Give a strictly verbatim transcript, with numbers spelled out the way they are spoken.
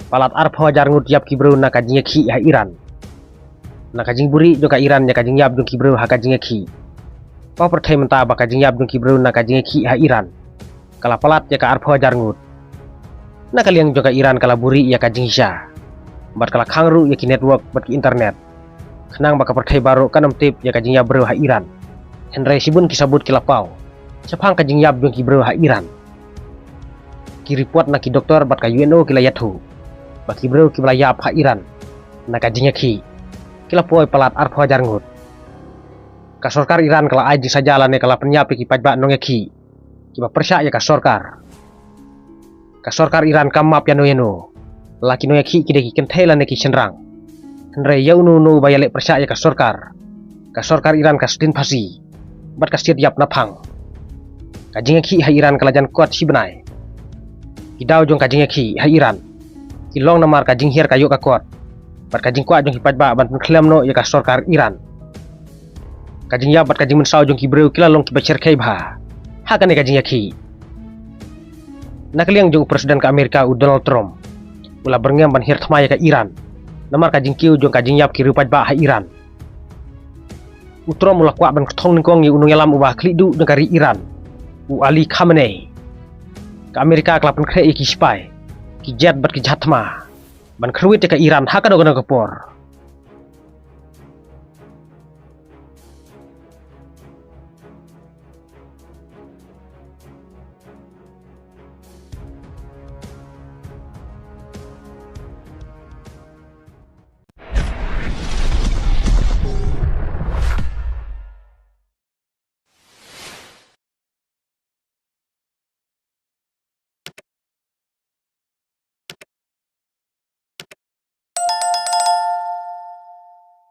Palat arphew hajar ngut ïap ki briew na ka jingïakhih ha Iran. Na ka jingbuhrieh jong ka Iran ïa ka jingïap jong ki briew ha ka jingïakhih. Paw pyrthei mynta ba ka jingïap jong ki briew na ka jingïakhih ha Iran ka la palat ïa ka arphew hajar ngut. Na ka liang jong ka Iran ka la buhrieh ïa ka jingshisha bad ka la khang ruh ïa ki network bad ki internet, khnang ba ka pyrthei baroh kan ym tip ïa ka jingïap briew ha Iran. Hynrei shibun ki sabut ki la paw shaphang ka jingïap jong ki briew ha Iran. Ki report na ki doktor bad ka U N O ki la ïathuh ba ki briew kiba la ïap ha Iran na ka jingïakhih ki la poi palat arphew hajar ngut. Ka sorkar Iran ka la ai jingsaja lane ka la pynïap ïa ki paidbah nongïakhih kiba pyrshah ïa ka sorkar. Ka sorkar Iran kam map ïano ïano, la ki nongïakhih ki dei ki kynthei lane ki shynrang. Hynrei ïa uno uno ba ïaleh pyrshah ïa ka sorkar, ka sorkar Iran ka sdien phasi bad ka siat ïap naphang. Ka jingïakhih ha Iran ka la jan kot shi bnai. Ki daw jong ka jingïakhih ha Iran ki long namar ka jinghiar ka ïoh ka kot bad ka jingkwah jong ki paidbah ban pynkhlem noh ïa ka sorkar Iran. Ka jingïap bad ka jingmynsaw jong ki briew ki la long kiba syrkhei bha ha kane ka jingïakhih. Na ka liang jong u President ka Amerika u Donald Trump, u la byrngem ban hiar thma ïa ka Iran namar ka jingkiew jong ka jingïap ki riew paidbah ha Iran. U Trump u la kwah ban kthong nyngkong ïa u nongïalam uba khlieh duh jong ka ri Iran, u Ali Khamenei. Ka Amerika ka la pynkhreh ïa ki sipai, ki jet bad ki jahaj thma ban kyrwit ïa ka Iran ha kano kano ka por.